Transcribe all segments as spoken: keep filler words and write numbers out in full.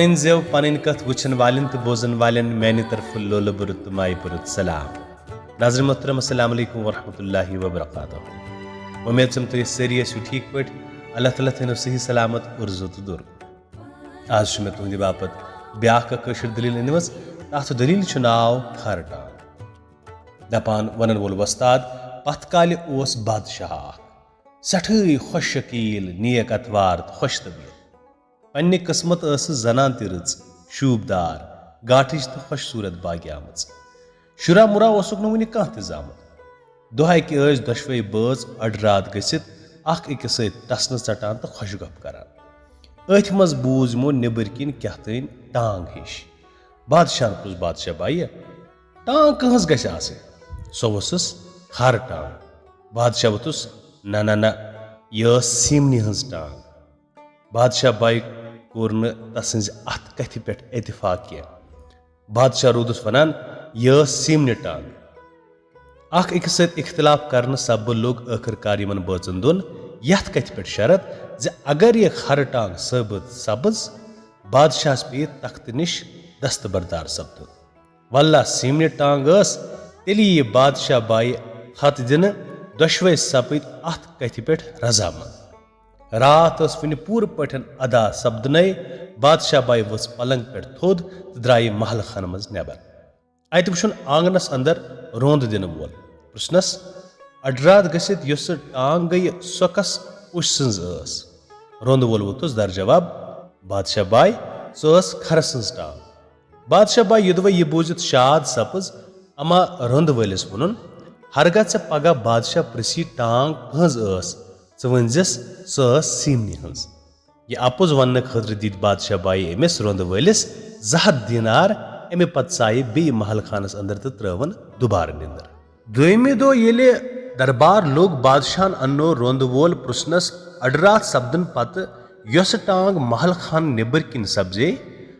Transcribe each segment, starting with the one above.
أنزیو پنٕنۍ کتھ وٕچھن والٮ۪ن تہٕ بوزن والٮ۪ن میانہِ طرفہٕ لولہٕ بُرٕ تہٕ مایہِ بُرٕ سلام۔ ناظرین محترم، السلام علیکم ورحمۃ اللہ وبرکاتہ۔ وۄمید چھم تُہۍ سٲری ٲسِو ٹھیٖک پٲٹھۍ۔ اللہ تعالیٰ تھٲینو صحیح سلامت، اُرزو تہٕ دوٚر۔ آز چھُ مےٚ تُہنٛدِ باپتھ بیٛاکھ اکھ کٲشِر دٔلیٖل أنمٕژ۔ تتھ دٔلیٖلہِ چھُ ناو کھر ٹانٛگ۔ دپان ونن وول وۄستاد، پتھ کالہِ اوس بادشاہ اکھ، سٮ۪ٹھٕے خۄش شکیٖل، نیک اتوار تہٕ خۄش طبیعت۔ پننہِ قٕسمت ٲسٕس زنان تہِ رٕژ، شوٗبدار، گاٹھِج تہٕ خۄش صوٗرت باگیمٕژ۔ شُرا مُرا اوسُکھ نہٕ وُنہِ کانٛہہ تہِ زامُت۔ دۄہے کہِ ٲسۍ دۄشوے بٲژ اڈٕ راتھ گٔژھِتھ اکھ أکِس سۭتۍ ٹسنہٕ ژٹان تہٕ خۄش گپ کران۔ أتھۍ منٛز بوٗز یِمو نیبٕرۍ کِنۍ کیٛاہ تام ٹانگ ہِش۔ بادشاہن پرُژھ، بادشاہ بایہِ، ٹانگ کٕہٕنٛز گژھِ آسٕنۍ؟ سۄ ؤژھٕس کھر ٹانگ۔ بادشاہ ووٚتھُس، نہ نہ نہ، یہِ ٲس سیٖمنہِ ہٕنٛز ٹانگ۔ بادشاہ بایہِ کوٚر نہٕ تسٕنزِ اتھ کتھِ پٮ۪ٹھ اتفاق کینٛہہ۔ بادشاہ روٗدُس ونان، یہِ ٲس سیٖمنہِ ٹانگ۔ اکھ أکِس سۭتۍ اختلاف کرنہٕ سببہٕ لوٚگ ٲخٕر کار یِمن بٲژن دۄن یتھ کتھِ پٮ۪ٹھ شرط زِ اگر یہِ کھر ٹانگ ثٲبت سپٕز، بادشاہس پیٚیہِ تختہٕ نِش دستبردار سپدُن۔ واللہ سیٖمنہِ ٹانگ ٲس، تیٚلہِ یِیہِ بادشاہ بایہِ خط دِنہٕ۔ دۄشوے سپٕدۍ اتھ کتھِ پٮ۪ٹھ رضامند۔ راتھ ٲس وُنہِ پوٗرٕ پٲٹھۍ ادا سپدنَے، بادشاہ بایہِ ؤژھ پلنگ پٮ۪ٹھ تھوٚد تہٕ درٛایہِ محل خانہٕ منٛز نٮ۪بر۔ اتہِ وُچھُن آنگنس اندر روند دِنہٕ وول۔ پرُژھنس، اڈراتھ گٔژھِتھ یۄس سُہ ٹانگ گٔیہِ، سۄ کس اوٚش سٕنز ٲس؟ روند وول ووٚتھُس در جواب، بادشاہ باے، سۄ ٲس کھرٕ سٕنز ٹانگ۔ بادشاہ باے یوٚدوے یہِ بوٗزِتھ شاد سپٕز، اما روند وٲلِس ووٚنُن، ہرگاہ ژےٚ پگاہ بادشاہ پرژھی ٹانگ کٕہٕنز ٲس، ژٕ ؤنۍ زِس سۄ ٲس سیٖمنہِ ہٕنز۔ یہِ اپُز وننہٕ خٲطرٕ دِتۍ بادشاہ بایہِ أمِس روندٕ وٲلِس زٕ ہتھ دینار۔ امہِ پتہٕ ژایہِ بییہِ محل خانس اندر تہٕ ترٲوٕن دُبارٕ نِندٕر۔ دوٚیمہِ دۄہ ییٚلہِ دربار لوٚگ، بادشاہن اننوو روندٕ وول پرژھنس اڈراتھ سپدن پتہٕ، یۄسہٕ ٹانگ محل خان نیبر کِنۍ سپزے،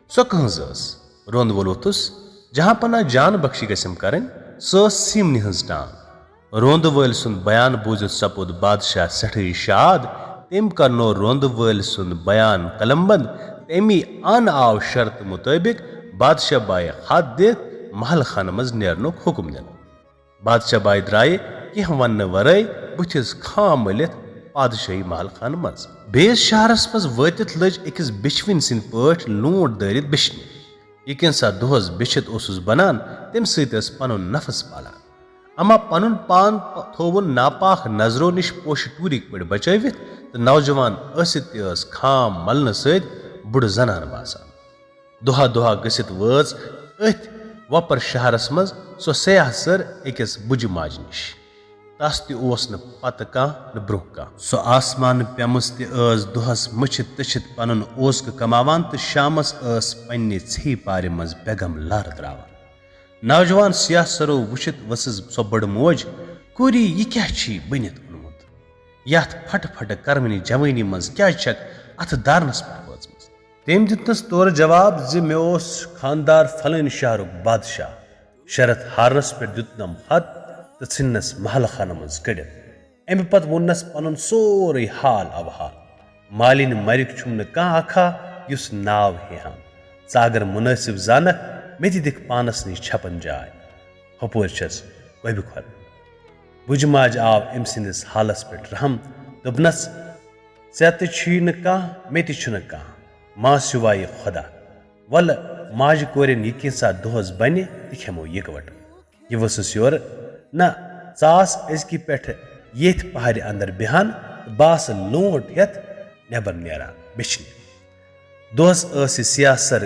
سۄ کٕہٕنز ٲس؟ روندٕ وول ووٚتھُس، جہاں پناہ جان بخشی گژھٮ۪م کرٕنۍ، سۄ ٲس سیٖمنہِ ہٕنز ٹانگ۔ روندٕ وٲلۍ سُنٛد بیان بوٗزِتھ سپُد بادشاہ سٮ۪ٹھٕے شاد۔ تٔمۍ کرنوو روندٕ وٲلۍ سُنٛد بیان قلمبند۔ تٔمی ان آو شرطہٕ مُطٲبق بادشاہ بایہِ خط دِتھ محل خانہٕ منٛز نیرنُک حُکم دِنہٕ۔ بادشاہ بایہِ درٛایہِ کینٛہہ وننہٕ ورٲے بُتھِس خام مٔلِتھ پادشاہی محل خانہٕ منٛز۔ بیٚیِس شہرس منٛز وٲتِتھ لٔج أکِس بیچھوٕنۍ سٕنٛدۍ پٲٹھۍ لونٛٹھ دٲرِتھ بیچھنہِ۔ یہِ کینٛژھا دۄہس بیچھِتھ اوسُس بنان، تمہِ سۭتۍ ٲس پنُن نفس پالان۔ اما پنُن پان پ-، تھووُن ناپاک نظرو نِش پوشہِ ٹوٗرِکۍ پٲٹھۍ بچٲوِتھ تہٕ نوجوان ٲسِتھ تہِ ٲس خام ملنہٕ سۭتۍ بُڈٕ زنان باسان۔ دۄہا دۄہا گٔژھِتھ وٲژ أتھۍ وۄپر شہرس منٛز سۄ سیاہ سٕر أکِس بُجہِ ماجہِ نِش۔ تس تہِ اوس نہٕ پتہٕ کانٛہہ نہٕ برونٛہہ کانٛہہ۔ سۄ آسمانہٕ پیمٕژ تہِ ٲس دۄہس مٔچھِتھ تٔچھِتھ پنُن اوزکہٕ کماوان تہٕ شامس ٲس پننہِ ژھیٚیہِ پارِ منٛز بیگم لارٕ تراوان۔ نوجوان سیاہ سرو وٕچھِتھ ؤژھٕس سۄ بٔڑ موج، کوٗری، یہِ کیٛاہ چھی بٔنِتھ اوٚنمُت؟ یتھ پھٹہٕ پھٹہٕ کرونہِ جوٲنی منٛز کیٛازِ چھکھ اتھٕ دارنس پٮ۪ٹھ وٲژمٕژ؟ تٔمۍ دیُتنس تورٕ جواب زِ مےٚ اوس خاندار فلٲنۍ شہرُک بادشاہ۔ شرط ہارنس پٮ۪ٹھ دیُتنم خط تہٕ ژھٕننس محلہٕ خانہٕ منٛز کٔڑِتھ۔ امہِ پتہٕ ووٚننس پنُن سورُے حال اوحال۔ مالِنۍ مرِکۍ چھُم نہٕ کانٛہہ اکھا یُس ناو ہیہم۔ ژٕ اگر مُنٲسِب زانکھ، مےٚ تہِ دِکھ پانس نِش چھپن جاے۔ ہُپٲرۍ چھس گۄبہِ کھۄتہٕ۔ بُجہِ ماجہِ آو أمۍ سٕنٛدِس حالس پٮ۪ٹھ رحم۔ دوٚپنس، ژےٚ تہِ چھُے نہٕ کانٛہہ، مےٚ تہِ چھُنہٕ کانٛہہ، ما سِوایہِ خۄدا۔ وَلہٕ، ماجہِ کورٮ۪ن یہِ کینٛژھا دۄہس بنہِ، تہِ کھٮ۪مو یِکوَٹہٕ۔ یہِ ؤژھٕس یورٕ، نہ، ژٕ آس أزکہِ پٮ۪ٹھٕ ییٚتھۍ پہرِ اندر بیہان تہٕ بہٕ آسہٕ لونٛٹھ ہٮ۪تھ نٮ۪بر نیران بیچھنہِ۔ دۄہس ٲس یہِ سیاہ سر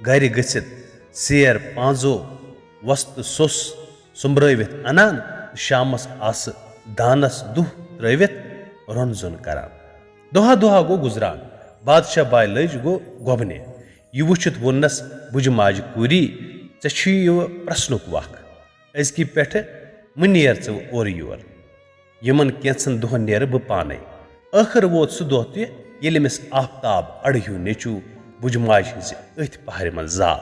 گرِ گٔژھِتھ سیر پانزو وۄستہٕ سوٚس سوٚمبرٲوِتھ انان تہٕ شامس آسہٕ دانس دُہ ترٲوِتھ رۄن زوٚن کران۔ دۄہا دۄہا گوٚو گُزران۔ بادشاہ باے لٔج گوٚو گۄبنہِ۔ یہِ وٕچھِتھ ووٚننس بُجہِ ماجہِ، کوٗری، ژےٚ چھُے یہِ پرژھنُک وق۔ أزکہِ پٮ۪ٹھٕ مہٕ نیر ژٕ اورٕ یور۔ یِمن کینٛژن دۄہن نیرٕ بہٕ پانے۔ ٲخٕر ووت سُہ دۄہ تہِ، ییٚلہِ أمِس آفتاب اڑٕ ہیوٗ نیٚچوٗ بُجہِ ماجہِ ہٕنٛزِ أتھۍ پہرِ منٛز زاو،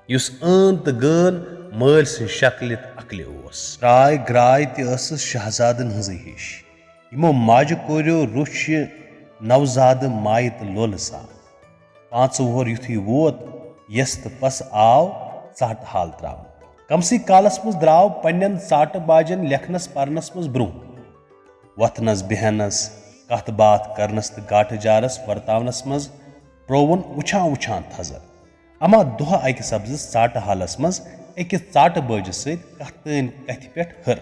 یُس ٲن تہٕ گٲن مٲلۍ سٕنٛزِ شکلہِ تہٕ عقلہِ اوس۔ تراے گراے تہِ ٲسٕس شہزادن ہٕنٛزٕے ہِش۔ یِمو ماجہِ کوریو روٚچھ یہِ نوزادٕ مایہِ تہٕ لولہٕ سان۔ پانٛژھ وُہُر یُتھُے ووت، یَس تہٕ پَس آو ژاٹہٕ حال ترٛاونہٕ۔ کمسٕے کالس منٛز درٛاو پننٮ۪ن ژاٹہٕ باجٮ۪ن لیکھنس پرنس منٛز برٛونٛہہ۔ وۄتھنس، بیہنس، کتھ باتھ کرنس تہٕ گاٹہٕ جارس ورتاونس منٛز ترووُن وُچھان وُچھان تھزر۔ اما دۄہ اکہِ سبزس ژاٹہٕ حالس منٛز أکِس ژاٹہٕ بٲجِس سۭتۍ کتھ تٲنۍ کتھِ پٮ۪ٹھ ہٕر،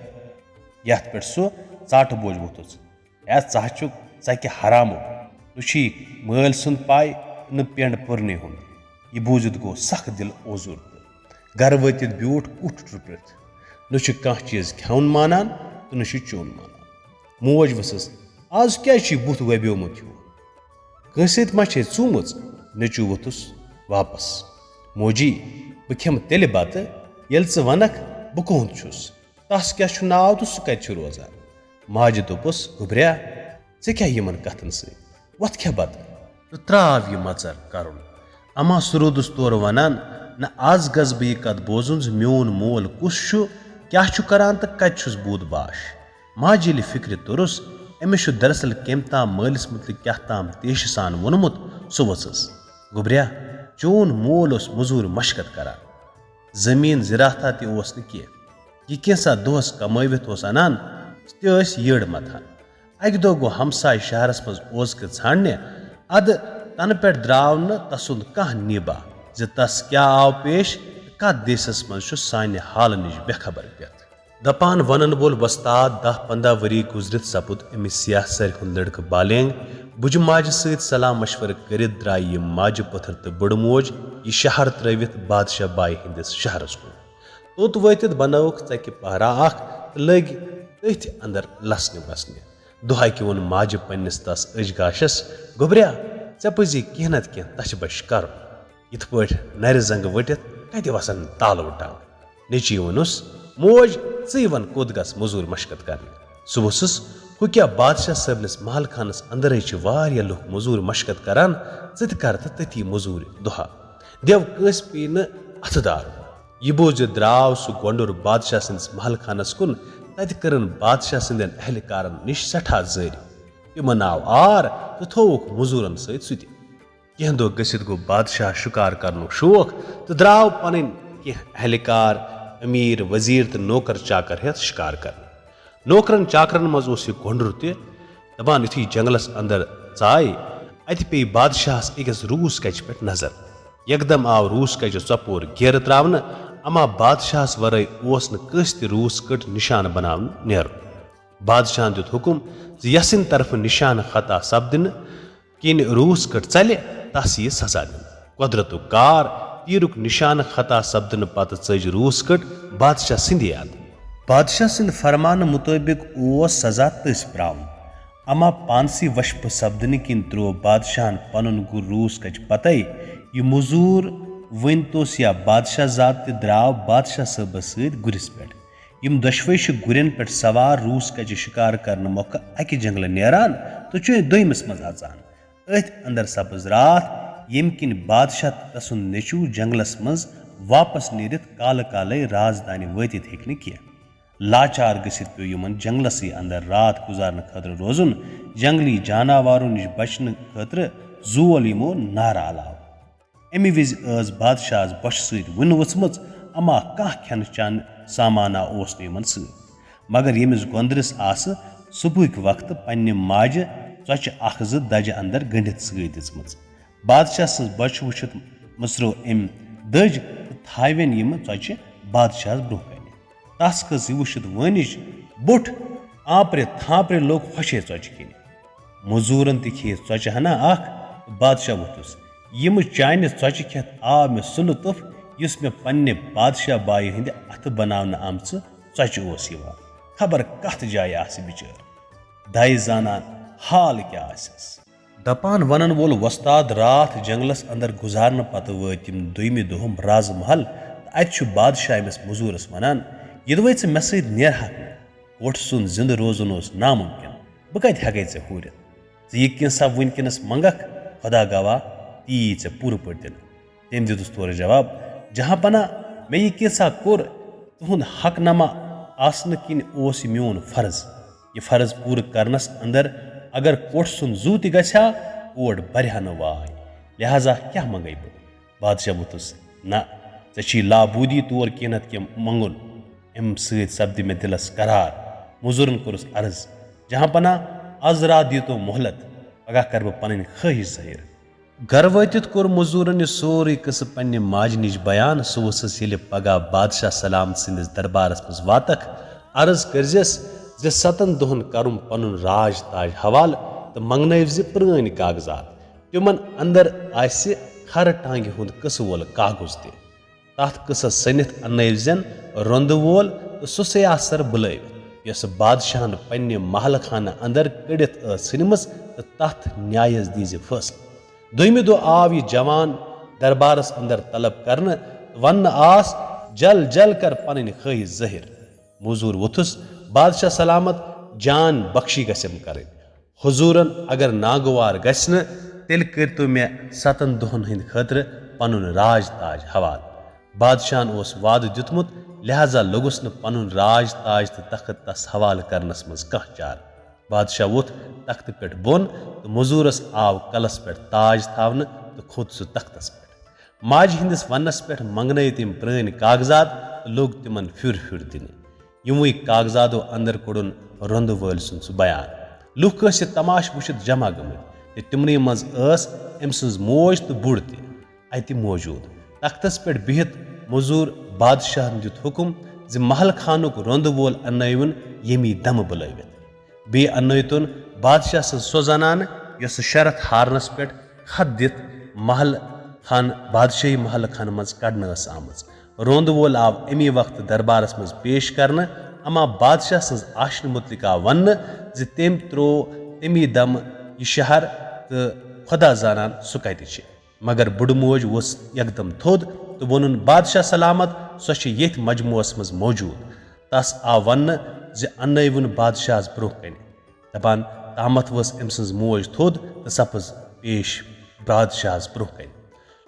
یتھ پٮ۪ٹھ سُہ ژاٹہٕ بوج ووٚتھُس۔ ہے ژٕ ہا چھُکھ، ژےٚ کیٛاہ حرامو؟ نہ چھُے مٲلۍ سُنٛد پاے، نہ پٮ۪نٛڈ پُرنہِ ہُنٛد۔ یہِ بوٗزِتھ گوٚو سخ دِل اوزُر تہٕ گرٕ وٲتِتھ بیوٗٹھ کُٹھ ٹُرٛپِتھ۔ نہ چھُ کانٛہہ چیٖز کھٮ۪وُن مانان تہٕ نہ چھُ چیوٚن مانان۔ موج ؤژھٕس، "از کیٛازِ چھُے بُتھ وۄبیومُت ہیوٗ؟ کٲنٛسہِ سۭتۍ ما چھے ژوٗمٕژ؟" نیٚچوٗ ووٚتھُس واپس۔ "موجی، بہٕ کھٮ۪مہٕ تیٚلہِ بتہٕ، ییٚلہِ ژٕ ونکھ بہٕ کٕہُنٛد چھُس۔ تس کیٛاہ چھُ ناو تہٕ سُہ کتہِ چھُ روزان؟" ماجہِ دوٚپُس، "گوٚبریا، ژےٚ کیٛاہ یِمن کتھن سۭتۍ؟ وۄتھ کھےٚ بتہٕ تہٕ ترٛاو یہِ مژر کرُن۔" اما سُہ روٗدُس تورٕ ونان، "نہ، از گژھٕ بہٕ یہِ کتھ بوزُن زِ میون مول کُس چھُ، کیٛاہ چھُ کران تہٕ کتہِ چھُس بوٗد باش۔" ماجہِ ییٚلہِ فِکرِ توٚرُس، أمِس چھُ دراصل کٔمۍ تام مٲلِس مُتعلِق کیٛاہ تام تیشہِ سان ووٚنمُت، سُہ ؤژھٕس۔ "گوٚبریا، چون مول اوس مٔزوٗرۍ مشقت کران۔ زٔمیٖن زِراعتا تہِ اوس نہٕ کینٛہہ۔ یہِ کینٛژھا دۄہس کمٲوِتھ اوس انان، تہِ ٲسۍ یٔڑ متھان۔ اکہِ دۄہ گوٚو ہمسایہِ شہرس منٛز اوزکہٕ ژھانڈنہِ۔ ادٕ تنہٕ پٮ۪ٹھ درٛاو نہٕ تسُنٛد کانٛہہ نیبہ زِ تس کیٛاہ آو پیش تہٕ کتھ دیسس منٛز چھُ سانہِ حالہٕ نِش بے خبر پٮ۪تھ۔" دپان ونن وول وۄستاد دَہ پنٛداہ ؤری گُزرِتھ سپُد أمِس سیاہ سرِ ہُنٛد لڑکہٕ بالینگ۔ بُجہِ ماجہِ سۭتۍ صلاح مشورٕ کٔرِتھ درٛایہِ یِم ماجہِ پٔتھٕر تہٕ بٔڑ موج یہِ شہر ترٲوِتھ بادشاہ بایہِ ہٕنٛدِس شہرس کُن۔ توٚت وٲتِتھ بنٲوٕکھ ژکہِ پہرا اکھ تہٕ لٔگۍ تٔتھۍ اندر لسنہِ بسنہِ۔ دۄہے کہِ ووٚن ماجہِ پننِس تس أجۍ گاشس، "گوٚبریا، ژےٚ پزی کینٛہہ نتہٕ کینٛہہ تچھِ بچھِ کرُن۔ یِتھ پٲٹھۍ نرِ زنگہٕ ؤٹِتھ کتہِ وسن تالہٕ وُٹان؟" نیٚچوۍ ووٚنُس، "موج، ژٕے ون کوٚت گژھ مٔزوٗرۍ مشقت کرنہِ؟" سُہ ووٚژھُس، "ہُہ کیٛاہ، بادشاہ صٲبنِس محل خانس اندرے چھِ واریاہ لُکھ مٔزوٗرۍ مشقت کران، ژٕ تہِ کر تہٕ تٔتی مٔزوٗرۍ دۄہا۔ دٮ۪و کٲنٛسہِ پیٚیہِ نہٕ اتھٕ دار۔" یہِ بوٗزِتھ درٛاو سُہ گۄنڈُر بادشاہ سٕنٛدِس محل خانس کُن۔ تتہِ کٔرٕن بادشاہ سٕنٛدٮ۪ن اہلکارن نِش سٮ۪ٹھاہ زٲرۍ۔ تِمن آو عار تہٕ تھووُکھ مٔزوٗرن سۭتۍ سُہ تہِ۔ کینٛہہ دۄہ گٔژھِتھ گوٚو بادشاہ شکار کرنُک شوق تہٕ درٛاو پنٕنۍ کینٛہہ اہلکار، امیر، وزیر تہٕ نوکر چاکر ہٮ۪تھ شکار کرنہِ۔ نوکرن چاکرن منٛز اوس یہِ گۄنڈُر تہِ۔ دپان یُتھُے جنگلس اندر ژاے، اتہِ پیٚیہِ بادشاہس أکِس روٗس کچہِ پٮ۪ٹھ نظر۔ یکدم آو روٗس کچہِ ژۄپور گیرٕ تراونہٕ، اما بادشاہس ورٲے اوس نہٕ کٲنٛسہِ تہِ روٗس کٔٹ نشانہٕ بناونہٕ نیرُن۔ بادشاہن دیُت حُکم زِ یسٕنٛدِ طرفہٕ نشانہٕ خطا سپدنہٕ کِنۍ روٗس کٔٹ ژلہِ، تس ییہِ سزا دِنہٕ۔ قۄدرتُک کار، تیٖرُک نشانہٕ خطا سپدنہٕ پتہٕ ژٔج روٗس کٔٹ بادشاہ سٕنٛدِ یاد۔ بادشاہ سٕنٛدِ فرمانہٕ مُطٲبِق اوس سزا تٔسۍ پرٛاوُن۔ اما پانسٕے وشفہٕ سپدنہٕ کِنۍ ترٛوو بادشاہن پنُن گُر روٗس کچہِ پتے۔ یہِ مٔزوٗر ؤنۍ توٚس یا بادشاہ زاد تہِ درٛاو بادشاہ صٲبس سۭتۍ گُرِس پٮ۪ٹھ۔ یِم دۄشوے چھِ گُرٮ۪ن پٮ۪ٹھ سوار روٗس کچہِ شِکار کرنہٕ مۄکھٕ اکہِ جنگلہٕ نیران تہٕ چھُ دوٚیمِس منٛز اژان۔ أتھۍ اندر سپٕز راتھ، ییٚمہِ کِنۍ بادشاہ تہٕ تسُنٛد نیٚچوٗ جنگلس منٛز واپس نیٖرِتھ کالہٕ کالے رازدانہِ وٲتِتھ ہیٚکہِ نہٕ کینٛہہ۔ لاچار گٔژھِتھ پیوٚو یِمن جنگلسٕے اندر راتھ گُزارنہٕ خٲطرٕ روزُن۔ جنگلی جاناوارو نِش بچنہٕ خٲطرٕ زول یِمو نارٕ علاوٕ۔ اَمہِ وِزِ ٲس بادشاہس بۄچھِ سۭتۍ وُنہِ ؤژھمٕژ، اما کانٛہہ کھٮ۪نہٕ چٮ۪نہٕ سامانا اوس نہٕ یِمن سۭتۍ۔ مگر ییٚمِس گۄندرِس آسہٕ صُبحٕکۍ وقتہٕ پننہِ ماجہِ ژۄچہِ اکھ زٕ دجہِ اندر گٔنڈِتھ سۭتۍ دِژمٕژ۔ بادشاہ سٕنٛز بۄچھِ وٕچھِتھ مٕژرٲو أمۍ دٔج تہٕ تھاوٮ۪ن یِمہٕ ژۄچہِ بادشاہس برونٛہہ کنہِ۔ تس کھٔژ یہِ وٕچھِتھ وٲنِج بوٚٹھ، آنپرِ تھانپرِ لوٚگ ہۄچھے ژۄچہِ کھیٚنہِ۔ مٔزوٗرن تہِ کھیٚیہِ ژۄچہِ ہنا اکھ تہٕ بادشاہ ووٚتھُس۔ یِمہٕ چانہِ ژۄچہِ کھٮ۪تھ آو مےٚ سُہ لطف، یُس مےٚ پننہِ بادشاہ بایہِ ہٕنٛدِ اتھٕ بناونہٕ آمژٕ ژۄچہِ اوس یِوان۔ خبر کتھ جایہِ آسہِ بِچٲر۔ دَے زانان حال کیٛاہ آسٮ۪س۔ دپان ونن وول وۄستاد راتھ جنگلس اندر گُزارنہٕ پتہٕ وٲتۍ تِم دوٚیمہِ دۄہہ رازٕ محل تہٕ اتہِ چھُ بادشاہ أمِس مٔزوٗرس ونان، "یِدوے ژٕ مےٚ سۭتۍ نیرہکھ نہٕ، کوٹھ سُنٛد زِندٕ روزُن اوس ناممکن۔ بہٕ کتہِ ہٮ۪کے ژےٚ ہوٗرِتھ؟ ژٕ یہِ کینٛژھا وُنکیٚنس منگکھ، خدا گواہ، تی یی ژےٚ پوٗرٕ پٲٹھۍ دِنہٕ۔" تٔمۍ دیُتُس تورٕ جواب، "جہاں پناہ، مےٚ یہِ کینٛژھا کوٚر تُہُنٛد حق نما آسنہٕ کِنۍ اوس یہِ میون فرض۔ یہِ فرض پوٗرٕ کرنس اندر اگر کوٹھ سُنٛد زُو تہِ گژھِ ہا، کوٹھ برِ ہا نہٕ واے۔ لہذا کیٛاہ منٛگے بہٕ؟ بادشاہ ووٚتھُس، نہ، ژےٚ چھی لابوٗدی طور کینٛہہ نتہٕ کینٛہہ منٛگُن۔ اَمہِ سۭتۍ سپدِ مےٚ دِلس قرار۔ مٔزوٗرن کوٚرُس عرض، جہاں پناہ، از راتھ دِیِو تو مۄہلت، پگاہ کرٕ بہٕ پنٕنۍ خٲہِش ظٲہِر۔ گرٕ وٲتِتھ کوٚر مٔزوٗرن یہِ سورُے قصہٕ پننہِ ماجہِ نِش بیان۔ سُہ ووٚژھُس ییٚلہِ پگاہ بادشاہ سلامت سٕنٛدِس دربارس منٛز واتکھ، عرض کٔرزٮ۪س زِ ستن دۄہن کرُم پنُن راج تاج حوالہٕ تہٕ منٛگنٲوۍ زِ پرٛٲنۍ کاغذات۔ تِمن اندر آسہِ کھرٕ ٹانگہِ ہُنٛد قصہٕ وول کاغذ تہِ۔ تتھ قصس سٔنِتھ اننٲوۍ زٮ۪ن رۄندٕ وول تہٕ سُہ سیاح سر بُلٲوِتھ، یۄسہٕ بادشاہن پننہِ محل خانہٕ اندر کٔڑِتھ ٲس ژھٕنمٕژ، تہٕ تتھ نیایس دیٖزِ فٲصلہٕ۔ دوٚیمہِ دۄہ آو یہِ جوان دربارس اندر طلب کرنہٕ تہٕ وننہٕ آس، جل جل کر پنٕنۍ خٲہِش ظٲہِر۔ موٚزوٗر ووٚتھُس، بادشاہ سلامت، جان بخشی گژھٮ۪م کرٕنۍ۔ حضوٗرن اگر ناگوار گژھِ نہٕ، تیٚلہِ کٔرۍتو مےٚ ستن دۄہن ہٕنٛدِ خٲطرٕ پنُن راج تاج حوالہٕ۔ بادشاہن اوس وعدٕ دیُتمُت، لہذا لوٚگُس نہٕ پنُن راج تاج تہٕ تخت تس حوالہٕ کرنس منٛز کانٛہہ چارٕ۔ بادشاہ ووٚتھ تختہٕ پٮ۪ٹھ بۄن تہٕ موٚزوٗرس آو کلس پٮ۪ٹھ تاج تھاونہٕ تہٕ کھوٚت سُہ تختس پٮ۪ٹھ۔ ماجہِ ہٕنٛدِس وننس پٮ۪ٹھ منٛگنٲوۍ تٔمۍ پرٛٲنۍ کاغذات تہٕ لوٚگ تِمن پھیُر پھیُر دِنہِ۔ یِموٕے کاغذاتو اندر کوٚڑُن رۄندٕ وٲلۍ سُنٛد سُہ بیان۔ لوٗکھ ٲسۍ یہِ تماشہٕ وٕچھِتھ جمع گٔمٕتۍ تہٕ تِمنٕے منٛز ٲس أمۍ سٕنٛز موج تہٕ بُڈ تہِ اَتہِ موجوٗد۔ تختس پٮ۪ٹھ بِہِتھ موٚزوٗر بادشاہن دیُت حُکم زِ محل خانُک رۄندٕ وول اننٲوِن ییٚمی دمہٕ بُلٲوِتھ۔ بیٚیہِ اننٲوتُن بادشاہ سٕنٛز سۄ زنانہٕ، یۄسہٕ شرط ہارنس پٮ۪ٹھ خط دِتھ محل خان، بادشاہی محل خانہٕ منٛز کڑنہٕ ٲس آمٕژ۔ رۄندٕ وول آو اَمی وقتہٕ دربارس منٛز پیش کرنہٕ، اما بادشاہ سٕنٛز آشنہِ مُتعلق آو وننہٕ زِ تٔمۍ تروو تَمی دمہٕ یہِ شہر تہٕ خۄدا زانان سُہ کتہِ چھِ۔ مگر بُڈٕ موج ؤژھ یکدم تھوٚد تہٕ ووٚنُن، بادشاہ سلامت، سۄ چھِ ییٚتھۍ مجموعس منٛز موجود۔ تس آو وننہٕ زِ اننٲوِن بادشاہس برونٛہہ کنہِ۔ دپان، تامتھ ؤژھ أمۍ سٕنٛز موج تھوٚد تہٕ سپٕز پیش بادشاہس برونٛہہ کنہِ۔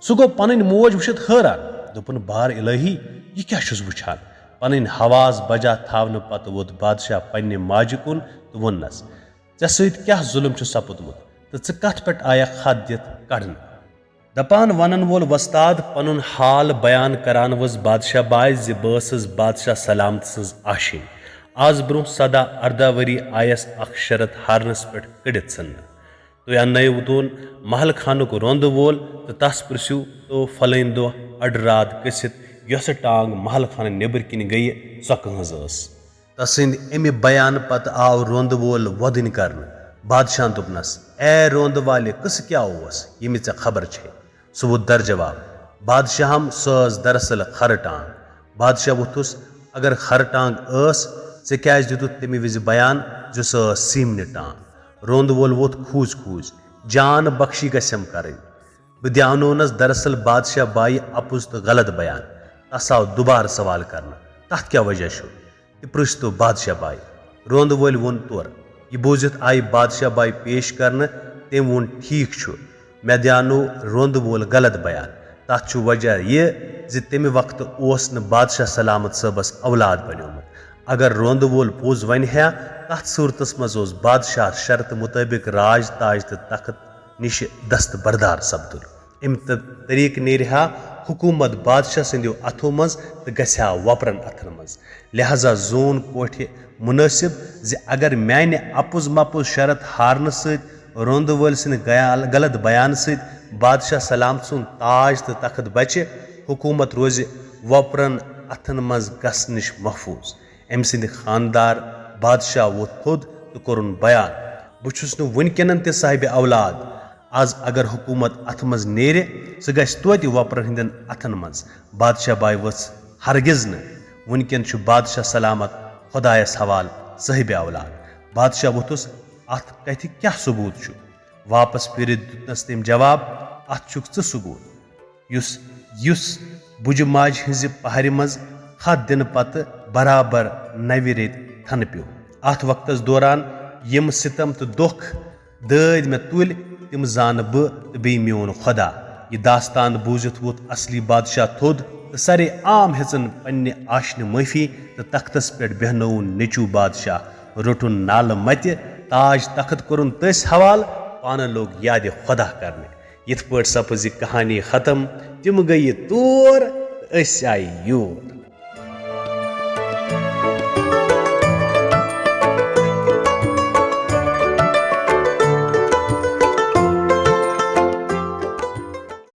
سُہ گوٚو پنٕنۍ موج وٕچھِتھ حٲران۔ دوٚپُن، بار الہی، یہِ کیٛاہ چھُس وٕچھان؟ پنٕنۍ حواس بجا تھاونہٕ پتہٕ ووٚتھ بادشاہ پننہِ ماجہِ کُن تہٕ ووٚننس، ژےٚ سۭتۍ کیٛاہ ظُلم چھُ سپُدمُت تہٕ ژٕ کتھ پٮ۪ٹھ آیکھ خط دِتھ کڑنہٕ؟ دپان ونن وول وۄستاد پنُن حال بیان کران ؤژھ بادشاہ باے زِ بہٕ ٲسٕس بادشاہ سلامت سٕنٛز آشینۍ۔ از برونٛہہ سداہ ارداہ ؤری آیس اکھ شرط ہارنس پٮ۪ٹھ کٔڑِتھ ژھٕننہٕ۔ تُہۍ اننٲیِو تون محل خانُک رۄندٕ وول تہٕ تس پرژھِو تو فلٲنۍ دۄہ اڈٕ راتھ گٔژھِتھ یۄسہٕ ٹانگ محل خانہٕ نیبرۍ کِنۍ گٔیہِ، سۄ کٕہٕنٛز ٲس؟ تسٕنٛدِ امہِ بیان پتہٕ آو رۄندٕ وول وۄدٕنۍ کرنہٕ۔ بادشاہن دوٚپنس، اے رۄندٕ والہِ، قصہٕ کیٛاہ اوس، ییٚمہِ ژےٚ خبر چھے؟ سُہ ووٚتھ در جواب، بادشاہم، سۄ ٲس دراصل خرٕ ٹانگ۔ بادشاہ ووٚتھُس، اگر خرٕ ٹانگ ٲس، ژےٚ کیٛازِ دیُتُتھ تمہِ وِزِ بیان زِ سۄ ٲس سیٖمنہِ ٹانگ؟ رۄندٕ وول ووٚتھ کھوٗژۍ کھوٗژۍ، جان بخشی گژھٮ۪م کرٕنۍ۔ بہٕ دیاونوونس دراصل بادشاہ بایہِ اپُز تہٕ غلط بیان۔ تس آو دُبارٕ سوال کرنہٕ، تتھ کیٛاہ وجہ چھُ؟ تہِ پرٛژھ تو بادشاہ بایہِ۔ رۄندٕ وٲلۍ ووٚن تورٕ۔ یہِ بوٗزِتھ آیہِ بادشاہ بایہِ پیش کرنہٕ۔ تٔمۍ ووٚن، ٹھیٖک چھُ، مےٚ دیانو رۄندٕ وول غلط بیان۔ تتھ چھُ وجہ یہِ زِ تمہِ وقتہٕ اوس نہٕ بادشاہ سلامت صٲبس اولاد بنیومُت۔ اگر رۄندٕ وول پوٚز ونہِ ہا، تتھ صوٗرتس منٛز اوس بادشاہ شرطہٕ مُطٲبق راج تاج تہٕ تخت نِش دست بردار سپدُن۔ امہِ تہٕ طریقہٕ نیرِ ہا حکوٗمت بادشاہ سٕنٛدیو اتھو منٛز تہٕ گژھِ ہا وۄپرن اتھن منٛز۔ لہذا زون کوٹھِ مُنٲسِب زِ اگر میانہِ اپُز مپُز شرط ہارنہٕ سۭتۍ رۄندٕ وٲلۍ سٕنٛدِ غیال-، غلط بیانہٕ سۭتۍ بادشاہ سلامت سُنٛد تاج تہٕ تخت بچہِ، حکوٗمت روزِ وۄپرن اتھن منٛز گژھنہٕ نِش محفوٗظ۔ أمۍ سٕنٛدِ خانٛدار بادشاہ ووٚتھ تھوٚد تہٕ کوٚرُن بیان، بہٕ چھُس نہٕ وُنکٮ۪نن تہِ صاحبِ اولاد۔ از اگر حکوٗمت اتھٕ منٛز نیرِ، سُہ گژھِ توتہِ وۄپرن ہٕنٛدٮ۪ن اتھن منٛز۔ بادشاہ باے ؤژھ ہرگز نہٕ۔ وُنکٮ۪ن چھُ بادشاہ سلامت خۄدایس حوالہٕ صاحبِ اولاد۔ بادشاہ ووٚتھُس، اتھ کتھِ کیٛاہ ثبوٗت چھُ؟ واپس پھیٖرِتھ دیُتنس تٔمۍ جواب، اتھ چھُکھ ژٕ ثبوٗت۔ یُس، یُس بُجہِ ماجہِ ہٕنٛزِ پہرِ منٛز خط دِنہٕ پتہٕ برابر نوِ ریٚتۍ تھنہٕ پیوٚو۔ اتھ وقتس دوران یِم ستم تہٕ دۄکھ دٲدۍ مےٚ تُلۍ، تِم زانہٕ بہٕ تہٕ بیٚیہِ میون خۄدا۔ یہِ داستان بوٗزِتھ ووٚتھ اصلی بادشاہ تھوٚد تہٕ سرے عام ہیژن پننہِ آشنہِ معٲفی تہٕ تختس پٮ۪ٹھ بیہنووُن نیٚچوٗ بادشاہ۔ روٚٹُن نالہٕ متہِ تاج تخت کوٚرُن تٔسۍ حوالہٕ، پانہٕ لوٚگ یادِ خۄدا کرنہِ۔ یِتھ پٲٹھۍ سپٕز یہِ کہانی ختم۔ تِم گٔیہِ تور تہٕ أسۍ آیہِ یور۔